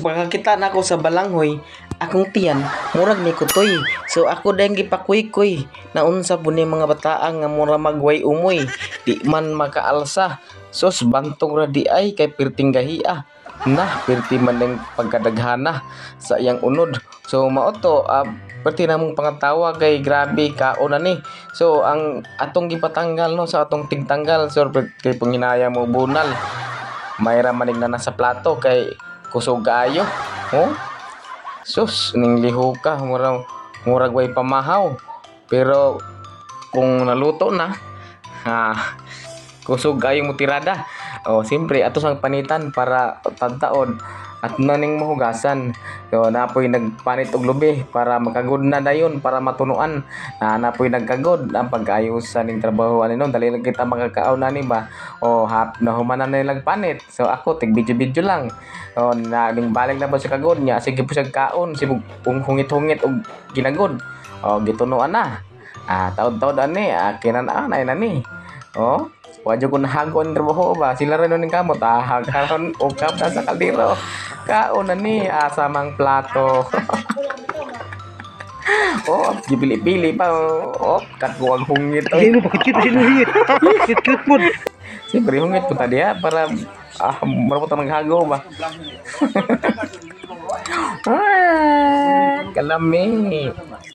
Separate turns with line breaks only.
Sa pagkakita nako sa balanghoy, akong tiyan murag ni kutoy. So ako dayong gipakuy-kuy naunsa po ni mga bataang nga mura magway umoy, di man makaalsa. Sus, bantog ra di ay kay pirting gahia. Nah, pirti man ning pagkadaghana sa iyang unod. So mao to, perti namong pangatawa kay grabe kaon na ni. So ang atong gipatanggal, no, sa atong tigtanggal, so kay panginaya mo bunal. Mayra manig na nasa plato kay kusog kaayo. Oh. Sus, ning lihuka murag murag way pamahaw. Pero kung naluto na, ha, kusog kaayo mo tirada. Oh, siyempre ato sang panitan para tadtaon at naning mahugasan. So napoy nagpanit og lubi para makagod na dayon para matunuan. Na napoy nagkagod ang pag-ayos sa ning trabaho ani, no, dali lang kita makakaon ani ba. O hap nahuman na nilang panit. So ako tig video-video lang. O na ning balik na ba sa kagod niya, sige po siya kaon, sibog hungit-hungit og ginagod. O gitunuan na. Ah, taod-taod ani, ah, kinanaan ay nani. Oh, wa jud ko nahago ang trabaho ba. Sila rin ning kamot, ah, karon ukap na sa kaldero. Kaon na ni, asa mang plato. Oh, gipili-pili pa. Oh, katko ang hungit.
Ay, mo bakit cute sino hingit? Cute cute mo.
Siyempre hungit po tadi ha, para marapot ang maghago ba. Ah, kalami.